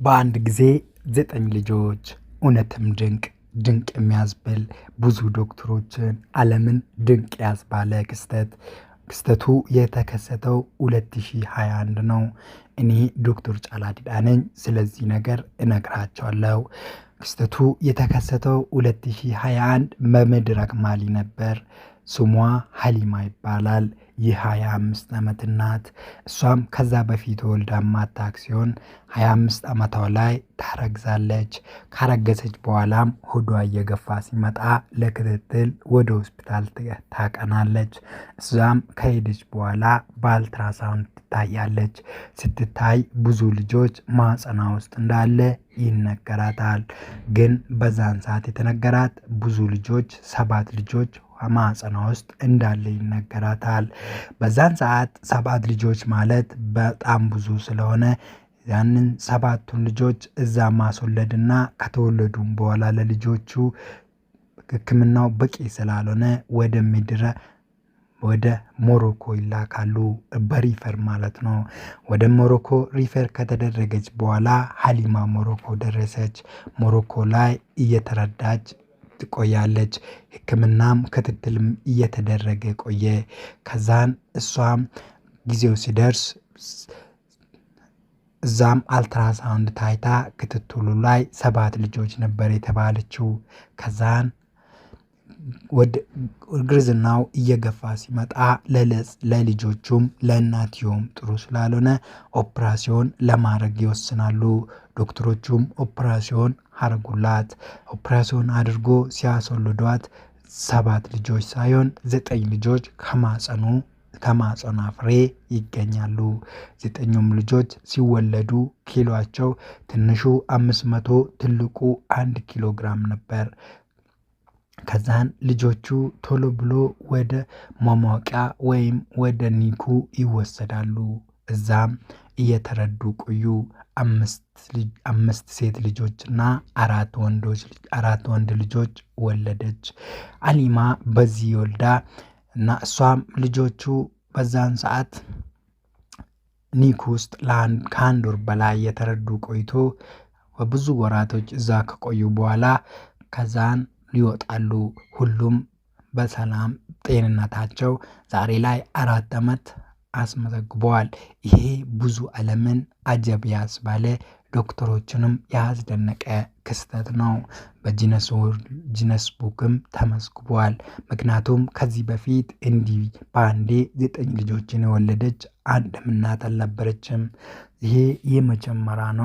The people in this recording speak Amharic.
በአንድ ጊዜ 9 ልጆች። እውነትም ድንቅ ድንቅ የሚያስብል፣ ብዙ ዶክተሮችን ዓለምን ድንቅ ያስባለ ክስተት። ክስተቱ የተከሰተው 2021 ነው። እኔ ዶክተር ጫላ ዲዳ ነኝ። ስለዚህ ነገር እነግራቸዋለሁ። ክስተቱ የተከሰተው 2021 በምድረ ማሊ ነበር። ስሟ ሀሊማ ይባላል። የ25 ዓመት እናት። እሷም ከዛ በፊት ወልዳ ማታክ ሲሆን 25 ዓመቷ ላይ ታረግዛለች። ካረገዘች በኋላም ሆዷ እየገፋ ሲመጣ ለክትትል ወደ ሆስፒታል ታቀናለች። እዛም ከሄደች በኋላ በአልትራሳውንድ ትታያለች። ስትታይ ብዙ ልጆች ማህፀኗ ውስጥ እንዳለ ይነገራታል። ግን በዛን ሰዓት የተነገራት ብዙ ልጆች፣ 7 ልጆች ማህፀኗ ውስጥ እንዳለ ይነገራታል። በዛን ሰዓት 7 ልጆች ማለት በጣም ብዙ ስለሆነ ያንን 7ቱን ልጆች እዛ ማስወለድና ከተወለዱም በኋላ ለልጆቹ ሕክምናው በቂ ስላልሆነ ወደ ሞሮኮ ይላካሉ። በ refer ማለት ነው። ወደ ሞሮኮ refer ከተደረገች በኋላ ሀሊማ ሞሮኮ ደረሰች። ሞሮኮ ላይ እየተረዳች ትቆያለች። ሕክምናም ክትትልም እየተደረገ ቆየ። ከዛን እሷም ጊዜው ሲደርስ እዛም አልትራሳውንድ ታይታ ክትትሉ ላይ 7 ልጆች ነበር የተባለችው። ከዛን ወደ እርግዝናው እየገፋ ሲመጣ ለልጆቹም ለእናትየውም ጥሩ ስላልሆነ ኦፕራሲዮን ለማድረግ ይወስናሉ። ዶክተሮቹም ኦፕራሲዮን አረጉላት። ኦፕራሲዮን አድርጎ ሲያስወልዷት 7 ልጆች ሳይሆን 9 ልጆች ከማህፀኗ ፍሬ ይገኛሉ። 9ኙም ልጆች ሲወለዱ ኪሎአቸው ትንሹ 500 ትልቁ 1 ኪሎ ግራም ነበር። ከዛን ልጆቹ ቶሎ ብሎ ወደ ማሟቂያ ወይም ወደ ኒኩ ይወሰዳሉ። እዛም እየተረዱ ቆዩ። 5 ሴት ልጆችና 4 ወንድ ልጆች ወለደች። ሀሊማ በዚህ ወልዳ እና እሷም ልጆቹ በዛን ሰዓት ኒኩ ውስጥ ከአንድ ወር በላይ የተረዱ ቆይቶ በብዙ ወራቶች እዛ ከቆዩ በኋላ ከዛን ይወጣሉ። ሁሉም በሰላም ጤንነታቸው ዛሬ ላይ 4 ዓመት አስመዘግበዋል። ይሄ ብዙ ዓለምን አጀብ ያስባለ ዶክተሮችንም ያስደነቀ ክስተት ነው። በጂነስ ቡክም ተመዝግቧል። ምክንያቱም ከዚህ በፊት እንዲህ በአንዴ 9 ልጆችን የወለደች አንድም እናት አልነበረችም። ይሄ የመጀመሪያ ነው።